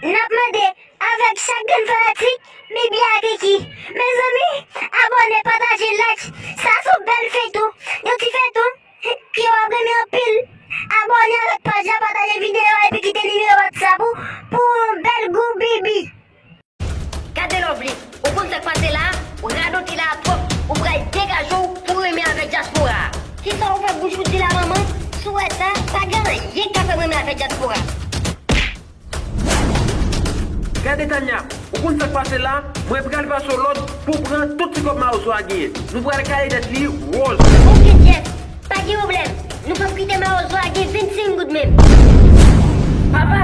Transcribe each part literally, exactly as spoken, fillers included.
N ap mande avèk chak grenn fanatik, Bibi a Kiki. Mezanmi, abòne, pataje, like. Sa se yon bèl feyton. Yon ti feyton ke w ap renmen anpil. Abòne avèk paj la, pataje videyo a epi kite nimewo WhatsApp ou pou yon bèl gou Bibi. Gade Lovely, ou konn sa k pase la? Ou radote la twòp, ou pral degaje w pou renmen avèk dyaspora. Kisa w fè bouch ou di la, manman? Si w wè sa, pa gen anyen k ka fè m renmen avèk dyaspora. Gade Tania, ou konn sa k pase la? Mwen pral pase w lòd pou w pran tout ti kòb mawozo a genyen. Nou pral kale tèt li wòz. Oke Jeff, pa gen pwoblèm. Nou p ap kite mawozo a gen vennsenk goud menm. Papa,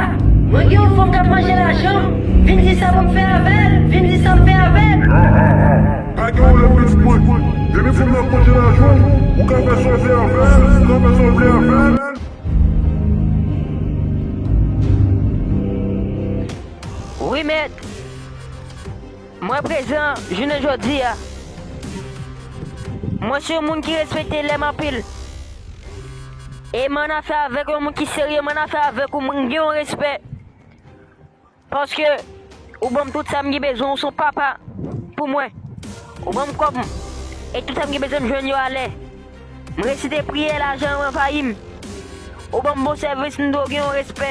mwen gen yon fanm k ap manje lajan m. Vin di sa pou m fè avè l. Vin di sa m fè avè l. Pa gen pwoblèm pitit mwen. Depi fanm nan ap manje lajan w, ou ka fè sa w vle avè l. Ou ka fè sa w vle avè l. Wi mèt. Mwen prezan jounen jodi a. Mwen se yon moun ki respekte lè m anpil. E m annafè avèk yon moun ki serye, m annafè avèk ou, mwen gen yon respè. Paske ou ban m tout sa m gen bezwen, ou se yon papa pou mwen. Ou ban m kòb m. E tout sa m gen bezwen m jwenn yo alè. M resite priyè, lajan yo anvayi m. Ou ban m bon sèvis, m dwe w gen yon respè.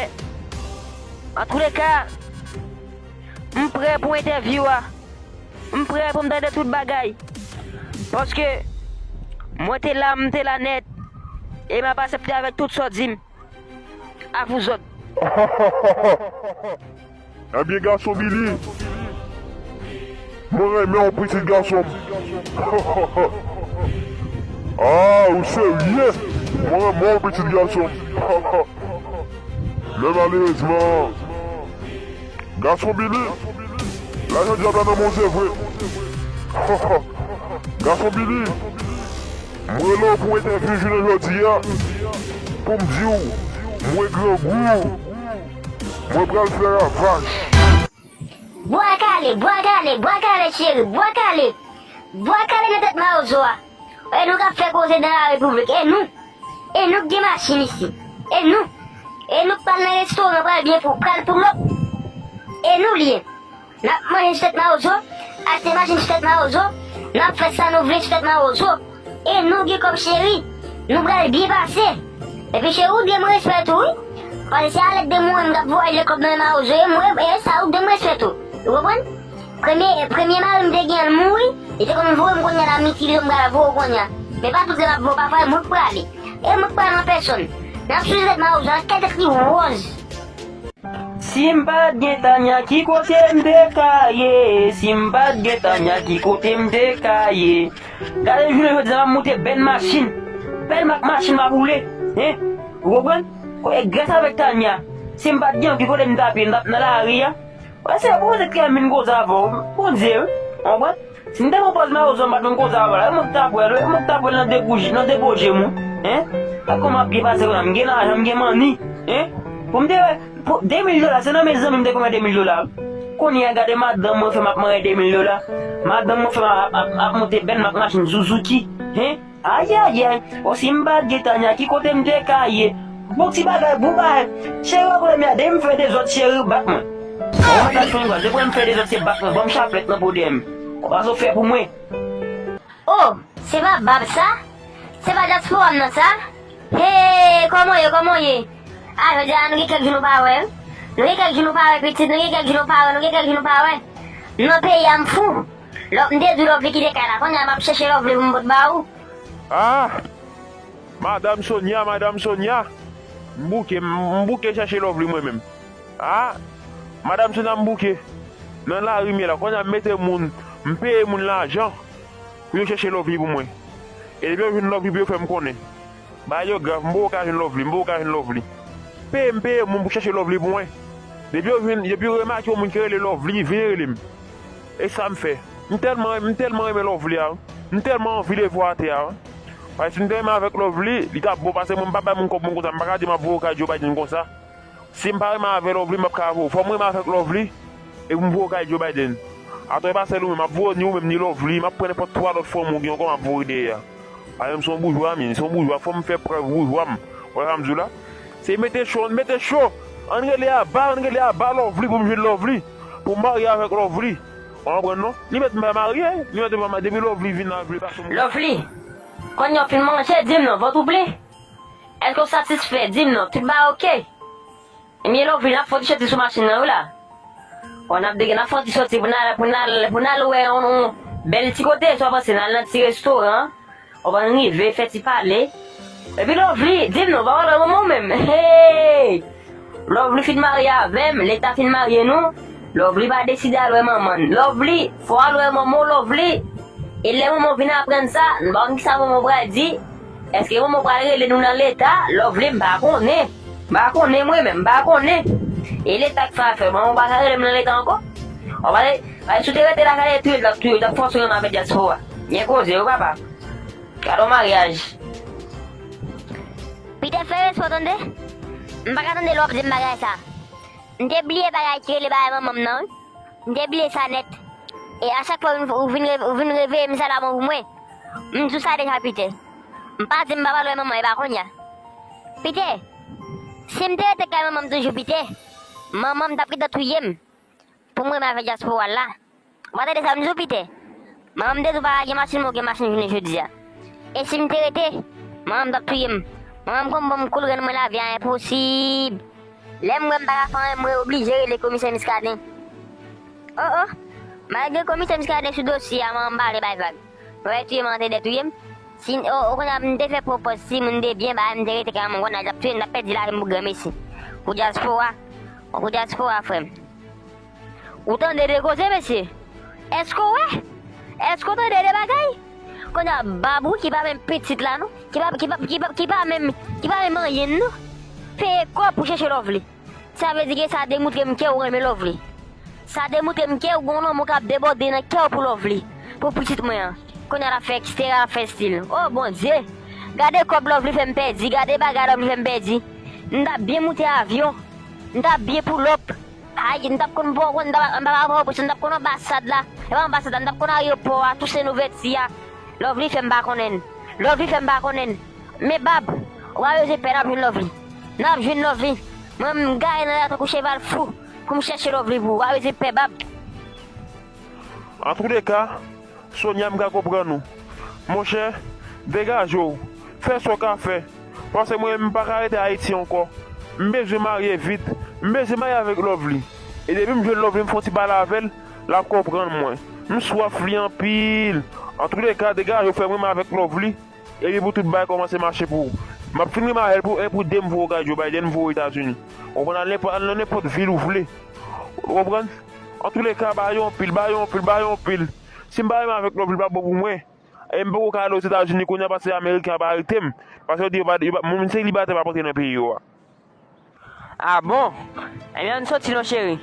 Antouleka, m prè pou entèvyou a. M prè pou m tande tout bagay. Paske mwen te la, m te la nèt. E m ap aksepte avèk tout sa w di m. A vous autres. Ebyen, gason Billy, mwen renmen w, pitit gason m. Ah, ou serye? Mwen renmen w, pitit gason m. Men malerezman, gason Billy, lajan dyab la nan men w, se vre. Gason Billy, m rele w pou entèvyou jounen jodi a, pou m di w, mwen grangou, mwen pral fè ravaj. Bwa kale, bwa kale, bwa kale cheri, bwa kale. Bwa kale nan tèt mawozo a. E nou k ap fè koze nan la repiblik. E nou. E nou k gen machin isi. E nou. E nou k pral nan restoran, pral byen pou, pral pou lòt. E nou l ye. N ap manje sou tèt mawozo, achte machin sou tèt mawozo, n ap fè sa nou vle sou tèt mawozo. E nou gen kòb cheri, nou pral byen pase. Epi cheri, ou dwe m respè tou, wi. Paske se alèt de mwen menm k ap voye kòb nan men mawozo, e mwen, e sa, ou dwe m respè tou. Ou konprann? Premye, premye mari m te gen an mouri, li te konn voye m kounye a, la m itilize m pral voye w kounye a. Men pa tout lè m ap voye w, pafwa e mwen k prale. E mwen k prale an pèsòn. N ap sou tèt mawozo, nan kè tèt li wòz. Si m pa t gen Tanya, ki kote m te ka ye? Si m pa t gen Tanya, ki kote m te ka ye? Gade jounen jodi a, m ap moute bèl machin. Bèl mak machin m ap woule. Hein? Ou konprann? E gras avèk Tanya. Si m pa t gen, ki kote m t ap ye? M t ap nan lari a. Wè, se pou kote kè m vin koze avè w. Bondye, wi. Ou konprann? Si m te pran pòz mawozo, m pa t menm koze avè l. E mwen k t ap wè l, e mwen k t ap wè l nan de bouji, nan de po je m, wi. Hein? Gad kòman m ap byen pase kounye a. M gen lajan, m gen manni. Hein? Pou m te wè, pou, de mil dola, se nan men zanmi m te konn wè de mil dola. Kounye a, gade madanm mwen fè m ap manyen de mil dola. Madanm mwen fè m ap, ap, ap, ap monte bèl mak machin Suzuki. Hein? Ayayay, o si m pa t gen Tanya, ki kote m te ka ye? Bon ti bagay, bon bagay. Cheri, wè premye a, depi m fè dezòd, cheri, bat mwen. Bon, sa chonn gwa, depi m fè dezòd, se bat mwen, ban m chaplèt nan po dèyè m. Konpa sa w fè pou mwen. Oh, se pa bab sa? Se pa dyaspora m nan sa? Hey, kòman w ye, kòman w ye? A, jodi a, nou gen kèk jou nou pa wè, wi. Nou gen kèk jou nou pa wè, pitit, nou gen kèk jou nou pa wè, nou gen kèk jou nou pa wè. Nan peyi a, m fou. Lò, m te di w Lovely kite kay la. Kounye a, m ap chèche Lovely pou m pot ba ou. Ah! Madanm Sonia, Madanm Sonia. M bouke, m, m bouke chèche Lovely mwen menm. Ah! Madanm Sonia, m bouke. Nan lari m ye la. Kounye a, m mete moun, m peye moun lajan pou yo chèche Lovely pou mwen. E depi yo jwenn Lovely, pou yo fè m konnen. Bagay yo grav, m poko ka jwenn Lovely, m poko ka jwenn Lovely. Peye m peye moun pou chèche Lovely pou mwen. Depi yo jwenn, depi yo remake yon moun ki rele Lovely, vin rele m. E sa m fè. M tèlman, m tèlman renmen Lovely a, wi. M tèlman anvi leve w atè a, wi. Paske si m te renmen avèk Lovely, li t ap bon, paske mwen m pa bay moun kòb mwen konsa, m pa ka di m ap voye w kay Joe Biden konsa. Si m pa renmen avè Lovely, m p ap ka voye w. Fò m renmen avèk Lovely, epi m voye w kay Joe Biden. Atò e pa sèl ou menm, m ap voye w ni ou menm, ni Lovely, m ap pran nenpòt twa lòt fanm ou gen ankò, m ap voye dèyè. Paske m se yon boujwa, men, se yon boujwa, fò m fè prèv boujwa m. Ou wè sa m di w la? Se mete cho, ann mete cho! Ann rele aba, ann rele aba Lovely pou m jwenn Lovely. Pou m marye avèk Lovely. Ou konprann non? Li mèt m pa marye, li mèt m pa marye. Depi Lovely vin la, vle pase m. Lovely, kònye w fin manje, di m non, vant ou plen? Èske w satisfè? Di m non, tout bagay oke? Ebyen, Lovely, n ap fè yon ti soti sou machin nan, wi la. Bon, n ap dege, n ap fè yon ti soti pou n al, pou n al, pou n al wè yon, yon bèl ti kote, sa w panse, n al nan ti restoran, ou konn rive, fè ti pale. Epi Lovely, di m non, pa pale manman w menm. Hey! Lovely fin marye avè m, Leta fin marye nou. Lovely pa deside al wè manman l. Lovely, fò w al wè manman w, Lovely. E lè manman w vin aprann sa, m pa konn kisa manman w pral di. Èske manman w pral rele nou nan Leta? Lovely, m pa konnen. M pa konnen mwen menm, m pa konnen. E Leta k fè afè, manman w pa ka rele m nan Leta ankò. Ou pale, pale si w te rete lakay etranje, t ap touye, t ap fòse w renmen avèk dyaspora. Gen koze, wi papa. Gade yon maryaj. Pite, fè respè w tande. M pa ka tande lè w ap di m bagay sa. M te bliye bagay ki rele bagay manman m nan, wi. M te bliye sa nèt. E a chak fwa ou vin, ou vin reve-, ou vin reveye m sa la bon pou mwen. M di w sa deja, Pite. M pa di m pa pral wè manman, e pa kounye a. Pite, si m te rete kay manman m toujou, Pite, manman m t ap gentan touye m. Pou m renmen avèk dyaspora la. Ou pa tande sa m di w, Pite? Manman m te di w pa ka gen machin, men w gen machin jounen jodi a. E si m te rete, manman m t ap touye m. Manman m konn ban m kou l rann mwen lavi a enposib. Lè m wè m pa ka fè anyen, mwen oblije rele komisè Miskaden. O, o! Malgre komisè Miskaden sou dosye a, manman m pa vle bay vag. Mwen wè touye m an te dè touye m. Si, o, o, kounye a m te fè pwopòz, si moun te byen bagay, m te rete kay manman m, kounye a l t ap touye m, m t ap pèdi lavi m pou granmesi. Pou dyaspora. Pou dyaspora, frè m. Ou tande de koze, mesye? Èske w wè? Èske w tande de bagay? Kounye a, bab ou ki pa menm pitit la, non? Ki pa, ki pa, ki pa, ki pa menm, ki pa menm anyen, non? Peye kòb pou chèche Lovely. Sa vle di ke sa demontre m ke ou renmen Lovely. Sa demontre m ke ou gon lanmou k ap debòde nan kè w pou Lovely. Pou pitit mwen an. Kounye a l ap fè ekstera, l ap fè estil. O Bondye! Gade kòb Lovely fè m pèdi, gade bagay Lovely fè m pèdi. M t ap byen moute avyon. M t ap byen pull up. Ay, m t ap konn Pòtoprens, m t ap, m t ap Pòtoprens, m t ap konn anbasad la. E pa anbasad la, m t ap konn ayewopò a, Tousen Louvèti a. Lovely fè m pa konnen l. Lovely fè m pa konnen l. Men bab, ou pa bezwen pè, n ap jwenn Lovely. N ap jwenn Lovely. Mwen, m gaye nan lari a tankou cheval fou pou m chèche Lovely pou ou. Ou pa bezwen pè, bab. Antouleka, Sonia, m ka konprann ou. Monchè, degaje w. Fè sa w ka fè. Paske mwen menm m pa ka rete Ayiti ankò. M bezwen marye vit. M bezwen marye avèk Lovely. E depi m jwenn Lovely, m fè yon ti pale avè l, l ap konprann mwen. M swaf li anpil. Antouleka, degaje w, fè m renmen avèk Lovely. Epi pou tout bagay kòmanse mache pou ou. M ap fin renmen avè l pou en, pou de, m voye w kay Joe Biden, m voye w Etazini. Ou konprann? Al nenpòt, al nan nenpòt vil ou vle. Ou konprann? Antouleka, ba yo anpil, ba yo anpil, ba yo anpil. Si m pa renmen avèk Lovely, l pa bon pou mwen. E m poko ka ale Ozetazini kounye a paske Ameriken ap arete m. Paske yo di yo pa, yo pa, moun selibatè pa p antre nan peyi yo a. A bon? Ebyen, ann soti non, cheri.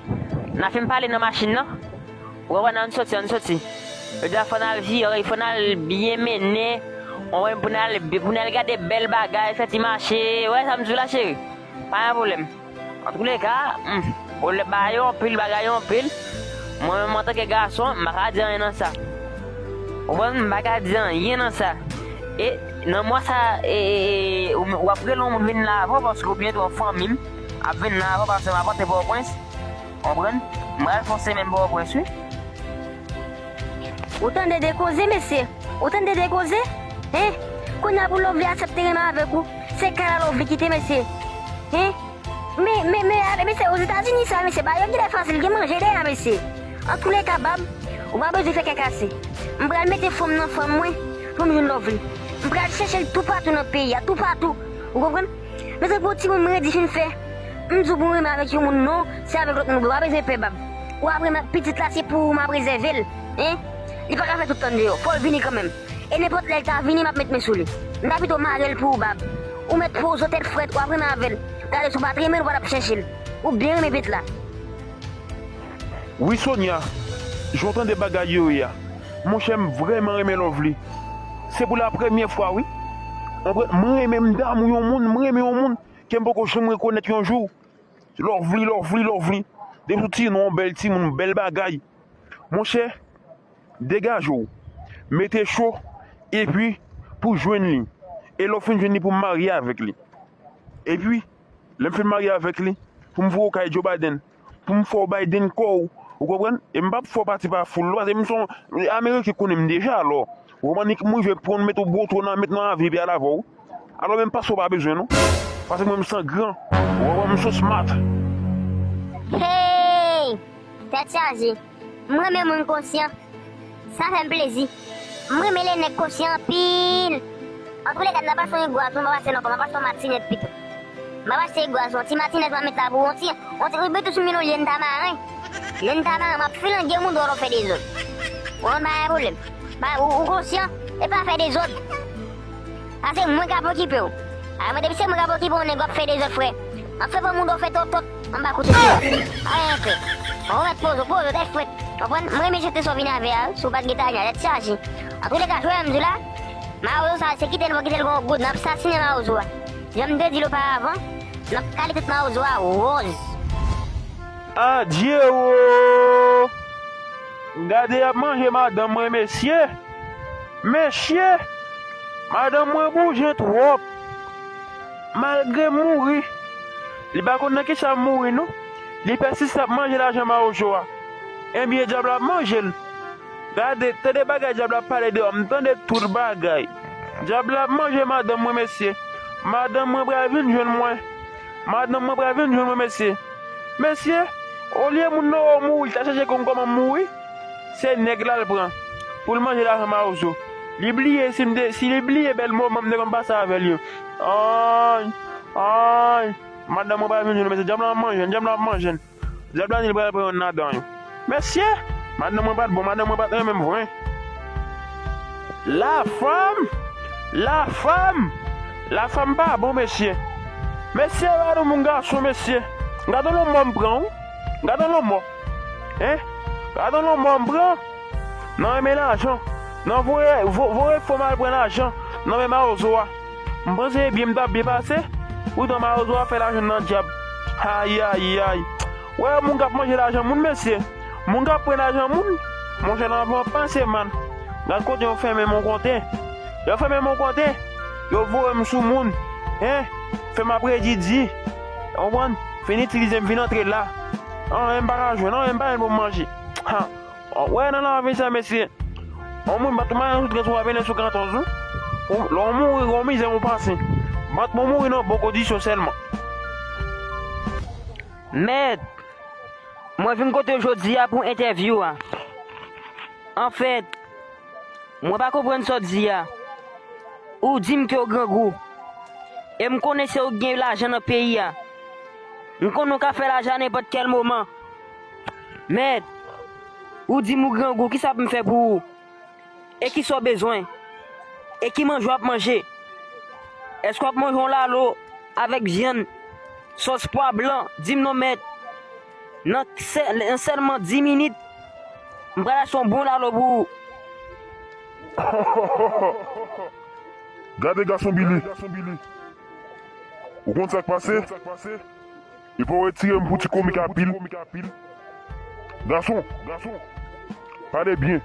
N a fin pale nan machin nan. Ou konprann, ann soti, ann soti. Yo di a fò n al vire, fò n al byen mennen. Ou konprann, pou n al, pou n al gade bèl bagay, fè ti mache. Ou wè sa m di w la, cheri? Pa gen pwoblèm. Antouleka, hmm, pwoblèm bagay yo anpil, bagay yo anpil. Mwen menm, antanke gason, m pa ka di anyen nan sa. Ou konprann? M pa ka di anyen nan sa. E nan mwa sa, e, e, e, ou, w ap rele yon moun vin la avè w, paske ou byen tou, yon fanmi m ap vin la avè w, paske m ap antre Pòtoprens. Ou konprann? M pral fè yon semèn Pòtoprens, wi. Ou tande de koze, mesye? Ou tande de koze? Hen? Kounye a pou Lovely aksepte renmen avèk ou, se kay la Lovely kite, mesye. Hen? Men, men, men, ale, mesye, Ozetazini sa, mesye, bagay yo genlè fasil, gen manje dèyè, mesye. Antouleka, bab, ou pa bezwen fè kè kase. M pral mete fon m nan fanm mwen pou m jwenn Lovely. M pral chèche l toupatou nan peyi a, toupatou. Ou konprann? Mezanmi, pou timoun m redi fin fè, m di w pou m renmen avèk yon moun, non, se avèk lòt moun, ou pa bezwen pè, bab. Ou ap renmen ak pitit la, se pou ou m ap rezève l. Hen? Li pa ka fè tout tan deyò, fò l vini kanmenm. E nenpòt lè l ta vini, m ap met men sou li. M ta pito mare l pou ou, bab. Ou mèt poze w tèt frèt, w ap renmen avè l. Gade, si w pa t renmen l, ou pa t ap chèche l. Ou byen renmen pitit la. Wi, Sonia, jan w tande bagay yo ye a. Monchè, m vrèman renmen Lovely. Se pou la premyè fwa, wi. Ou konprann? Mwen renmen, m damou yon moun, m renmen yon moun ke m poko janm rekonèt yon jou. Lovely, Lovely, Lovely. Depi sou ti non, bèl timoun, bèl bagay. Monchè, degaje w. Mete cho, epi pou jwenn li. E lè w fin jwenn li, pou w marye avèk li. Epi, lè m fin marye avèk li, pou m voye w kay Joe Biden, pou m fè w Biden kò w. Ou konprann? E m p ap fè w pati pa foul, non, paske m se yon Ameriken ki konnen m deja, alò. Ou konprann? Nik m rive pran w, met w bwote w nan, met nan avyon epi al avè w. Alò menm paspò w pa bezwen, non. Paske mwen m sangran. Ou konprann? M so smart. Hey! Tèt chaje. M renmen moun konsyan. Sa fè m plezi. M renmen lè nèg konsyan anpil. Antouleka, m ap achte yon igwa tou, m ap achte l ankò, m ap achte yon matinèt pito. M ap achte igwa tou, yon ti matinèt m ap met la pou ou, yon ti, yon ti, ou bezwen tou sou milyon lyen ta maren. Lyen ta maren, m ap filange moun dwòl w fè dezòd. Ou konn pa gen pwoblèm. Ba, ou, ou konsyan, e pa fè dezòd. Paske mwen k ap okipe w. A, mwen depi se mwen k ap okipe w, nèg w ap fè dezòd, frè. M ap fè pran moun w fè tòtòt anba kote pye w. A, anyen frè. Ou mèt poze w, poze w, tèt frèt. Konprann? Mwen renmen jan w te sòvin avè a, si w pa t gen Tanya, tèt chaje. Antouleka, jwè m di w la, mawozo sa, se kite l, mwen kite l gon goud, n ap sasinen mawozo a. Jan m te di l oparavan, n ap kale tèt mawozo a wòz. Adye wo! Gade y ap manje madanm mwen, mesye! Mesye! Madanm mwen boujen twòp! Malgre m mouri, li pa konn nan kisa m mouri, non. Li pèsiste ap manje lajan mawozo a. Ebyen, dyab la ap manje l. Gade, tande bagay dyab la ap pale deyò, m tande tout bagay. Dyab la ap manje madanm mwen, mesye. Madanm mwen pral vin jwenn mwen. Madanm mwen pral vin jwenn mwen, mesye. Mesye, olye moun nan wè w mouri, l ta chèche konn kòman m mouri, se nèg la l pran pou l manje lajan mawozo. Li bliye si m te, si li bliye bèl moman m te konn pase avè l yo. Ay, ay, madanm mwen pral vin jwenn mwen, mesye, dyab la ap manje n, dyab la ap manje n. Dyab la di l pral pran youn ladan yo. Mesye, madanm mwen pa t bon, madanm mwen pa t renmen m vre. Lafanm! Lafanm! Lafanm pa bon, mesye. Mesye, gade yon moun gason, mesye. Gade yon lanmò m pran, wi. Gade yon lanmò. Hein? Gade yon lanmò m pran. Nan renmen lajan. Nan voye, vo-, voye fò m al pran lajan nan men mawozo a. M panse byen m t ap byen pase. Poutan mawozo a fè lajan nan dyab. Ayayay. Wè moun k ap manje lajan moun, mesye. Moun k ap pran lajan moun. Monchè, nan van panse, man. Gad kote yo fèmen mon konte. Yo fèmen mon konte. Yo voye m sou moun. Hein? Fè m ap redi di. Konprann? Fin itilize m, vin antre la. Anyen m pa ka jwenn, anyen m pa jwenn pou m manje. Ha. Wè nan lavi sa, mesye. Yon moun bat ou madanm sou trèz, ou pa vini sou katòz, wi. Ou, lè w mouri, gon mizè ou pase. Bat pou mouri nan bon kondisyon sèlman. Mèt, mwen vin kote w jodi a pou entèvyou a. Anfèt, mwen pa konprann sa w di a. Ou di m ke w grangou. E m konnen se ou ki gen lajan nan peyi a. M konnen w ka fè lajan a nenpòt kèl moman. Mèt, ou di m ou grangou, kisa pou m fè pou ou? E kisa w bezwen? E ki manje w ap manje? Èske w ap manje yon lalo avèk vyann, sòs pwa blan? Di m non, mèt. Nan sè-, nan sèlman dis minit, m pral achte yon bon lalo pou ou. Gade gason Billy. Ou konn sa k pase? Epa w retire m pou ti komik a pil. Gason, pale byen.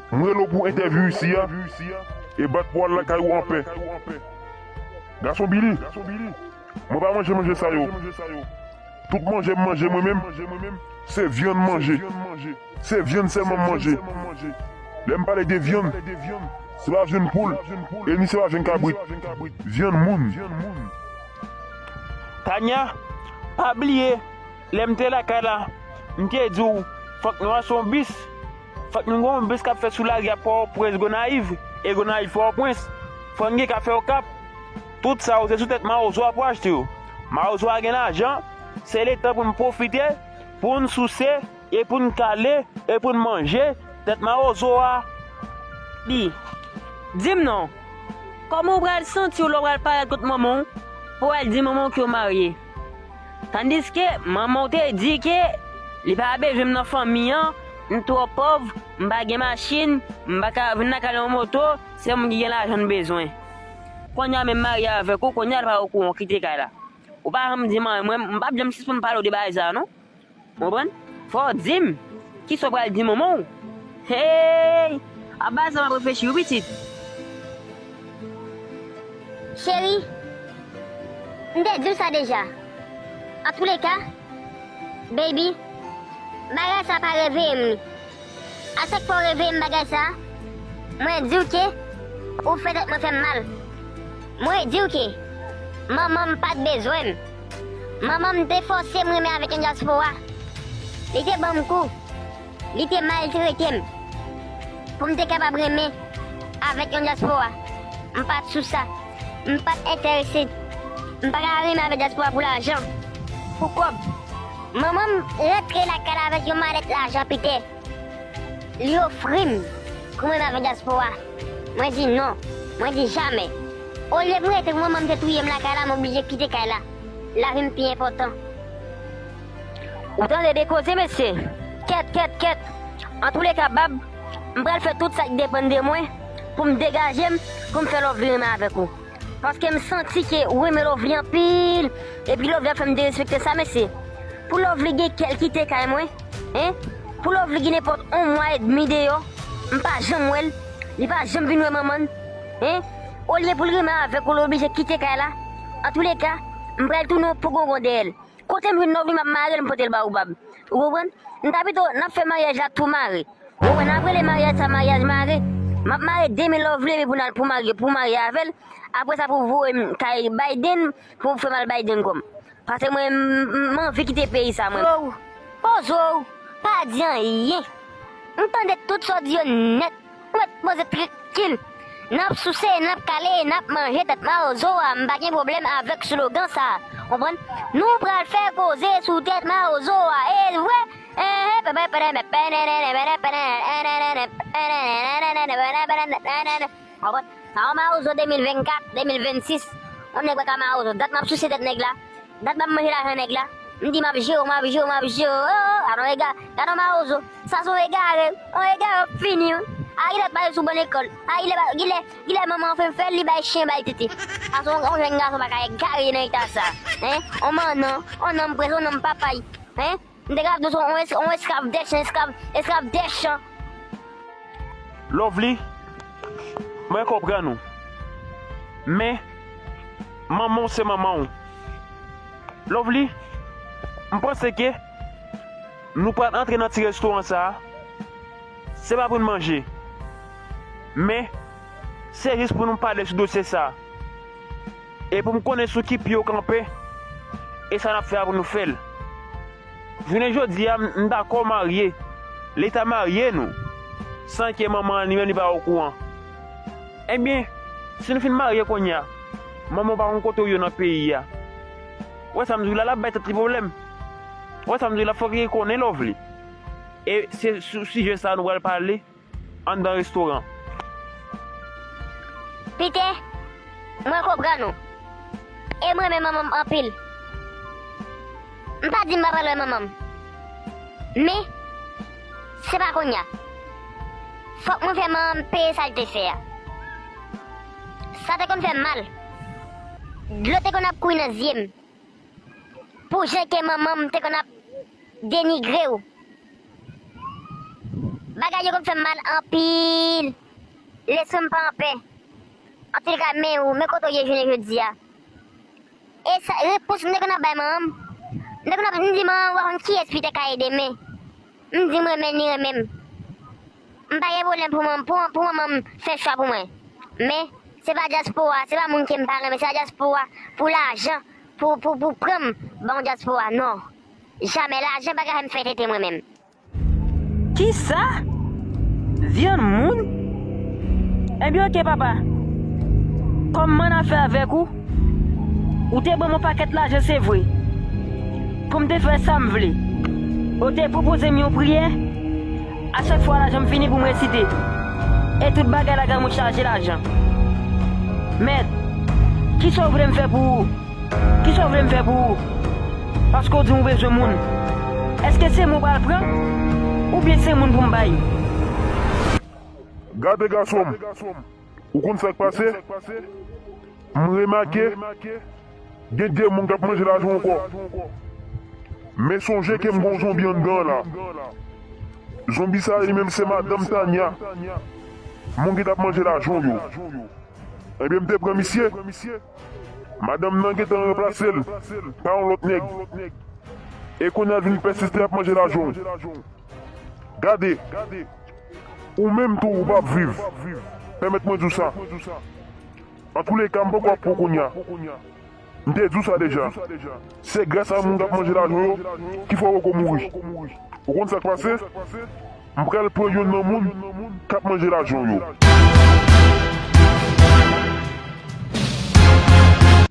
M rele w pou entèvyou isi a, e bat pou w al lakay ou anpè. Gason Billy, mwen pa manje manje sa yo. Tout manje m manje mwen menm, se vyann manje. Se vyann sèlman m manje. Lè m pale de vyann, se pa vyann poul, e ni se pa vyann kabrit. Vyann moun. Tanya, pa bliye, lè m te lakay la, m te di w, fòk nou achte yon bis. Fòk nou gen yon bis k ap fèt sou lari a Pòtoprens Gonayiv, e Gonayiv Pòtoprens. Fò n gen kafe Okap. Tout sa yo, se sou tèt mawozo a pou achte yo. Mawozo a gen lajan, se letan pou n pwofite, pou n souse, e pou n kale, e pou n manje tèt mawozo a. Di, di m non, kòman w pral santi w lè w pral parèt kot manman w pou w al di manman w ke w marye? Tandiske manman w te di ke li pa bezwen m nan fanmi an, m twò pòv, m pa gen machin, m pa ka vin lakay li yon moto, se moun ki gen lajan n bezwen. Kounye a menm marye avèk ou, kounye a l pa okouran, w kite kay la. Ou pa janm di m anyen, mwen, m p ap janm sispann pale w de bagay sa a non. Ou konprann? Fò w di m. Kisa w pral di manman w? Hey! Aba sa m ap reflechi wi pitit. Cheri, m te di w sa deja. Antouleka, baby, bagay sa pa reveye m li. A chak fwa w reveye m bagay sa, mwen di w ke ou fè tèt mwen fè m mal. Mwen di w ke manman m pa t bezwen m. Manman m te fòse m renmen avèk yon dyaspora. Li te ban m kou. Li te maltrete m pou m te kapab renmen avèk yon dyaspora. M pa t sou sa. M pa t enterese. M pa ka renmen avèk dyaspora pou lajan, pou kòb. Manman m rantre lakay la avèk yon malèt lajan, Pitè. Li ofri m pou m renmen avèk dyaspora. Mwen di non. Mwen di jamè. Olye pou m rete pou manman m te touye m lakay la, m oblije kite kay la. Lavi m pi enpòtan. Ou tande de koze, mesye? Kèt, kèt, kèt. Antouleka, Bab, m pral fè tout sa k depann de mwen pou m degaje m, pou m fè Lovely renmen avèk ou. Paske m santi ke ou renmen Lovely anpil, epi Lovely ap fè m derespekte sa, mesye. Pou Lovely gen kè l kite kay mwen, en? Pou Lovely gen nenpòt yon mwa edmi deyò, m pa janm wè l, li pa janm vin wè manman l, en? Olye pou l renmen avèk ou, l oblije kite kay la. Antouleka, m pral tounen yon pogongon dèyè l. Kote m jwenn Lovely, m ap mare l, m pote l ba ou, Bab. Ou konprann? M ta pito, n ap fè maryaj la tou mare. Ou konprann? N ap rele maryaj sa maryaj mare. M ap mare de men Lovely epi pou n al, pou marye, pou marye avè l. Apre sa, pou voye m kay Biden, pou fè m al Biden kò m. Paske mwen, m, m, m anvi kite peyi sa, mwen. Ozow, ozow, pa di anyen. M tande tout sa w di yo nèt. Ou mèt poze trankil. N ap souse, n ap kale, n ap manje tèt mawozo a. M pa gen pwoblèm avèk slogan sa a. Konprann? Nou pral fè koze sou tèt mawozo a. E vre? Enhen. Konprann? Mawo mawozo de mil vennkat, de mil vennsis. Yon nèg pa ka mawozo. Dat m ap souse tèt nèg la. Dat m ap manje lajan nèg la. M di m ap jere w, m ap jere w, m ap jere w. Oh, oh, oh, gad on ega, gad on mawozo. Sa se yon egare, yon egare fini wi. A, gilè pale sou ban lekòl. A, gilè, gilè, gilè manman an fè fè li bay chen, bay tete. Sa se yon, yon jèn gason pa ka egare nan eta sa. Hein? On mannan, on nonm prens, on nonm papay. Hein? M te ka ap di w se yon es-, yon esklav dèchan, esklav, esklav dèchan. Lovely, mwen konprann ou. Men, manman w se manman w. Lovely, m panse ke nou pral antre nan ti restoran sa a. Se pa pou n manje. Men, se jis pou nou pale sou dosye sa a. E pou m konnen sou ki pye w kanpe, e sa n ap fè a pou nou fè l. Jounen jodi a, m, m dakò w marye. Leta marye nou, san ke manman an li menm li pa okouran. Ebyen, si nou fin marye kounye a, manman w pa konn kote w ye nan peyi a. Ou wè sa m di w la, l ap bay tèt li pwoblèm. Ou wè sa m di w la, fòk li konnen Lovely. E se sou sijè sa a nou pral pale anndan restoran. Pite, mwen konprann ou. E mwen renmen manman m anpil. M pa di m pa pral wè manman m. Men, se pa kounye a. Fòk mwen fè manman m peye sa l te fè a. Sa te konn fè m mal. Dlo te konn ap kouri nan zye m. Pou jan ke manman m te konn ap denigre w. Bagay yo konn fè m mal anpil. Lespri m pa anpè. Antouleka, men ou, men kote w ye jounen jodi a. E sa, repons m te konn ap bay manman m. M te konn ap, m di manman m, w pa konn kiyès Pite ka ede men. M di m renmen l, li renmen m. M pa gen pwoblèm pou manm-, pou, pou manman m fè chwa pou mwen. Men, se pa dyaspora, se pa moun ke m pa renmen, se pa dyaspora pou lajan, pou, pou, pou pran m ban yon dyaspora, non. Jamè, lajan pa ka fè m fè tenten mwen menm. Kisa? Vyann moun? Ebyen, oke, papa. Kòm m annafè avèk ou, ou te ban m yon pakèt lajan, se vre, pou m te fè sa m vle. Ou te pwopoze m yon priyè, a chak fwa lajan m fini pou m resite. E tout bagay la, granmoun chaje lajan. Mèt, kisa w vle m fè pou ou? Kisa w vle m fè pou ou? Paske w di m ou bezwen moun. Èske se mwen w pral pran? Oubyen se moun pou m bay? Gade gason m. Ou konn sa k pase? M remake gen de moun k ap manje lajan w ankò. Men sonje ke m gen yon zonbi anndan an la. Zonbi sa a, li menm se madanm Tanya. Moun ki t ap manje lajan w yo. Ebyen, m te pran misye. Madanm nan gentan ranplase l pa yon lòt nèg. E kounye a l vin pèsiste ap manje lajan w. Gade, ou menm tou ou p ap viv. Pèmèt mwen di w sa. Antouleka, m poko ap pran w kounye a. M te di w sa deja. Se gras a moun k ap manje lajan yo ki fè w poko mouri. Ou konn sa k pase? M pral pran youn nan moun k ap manje lajan yo.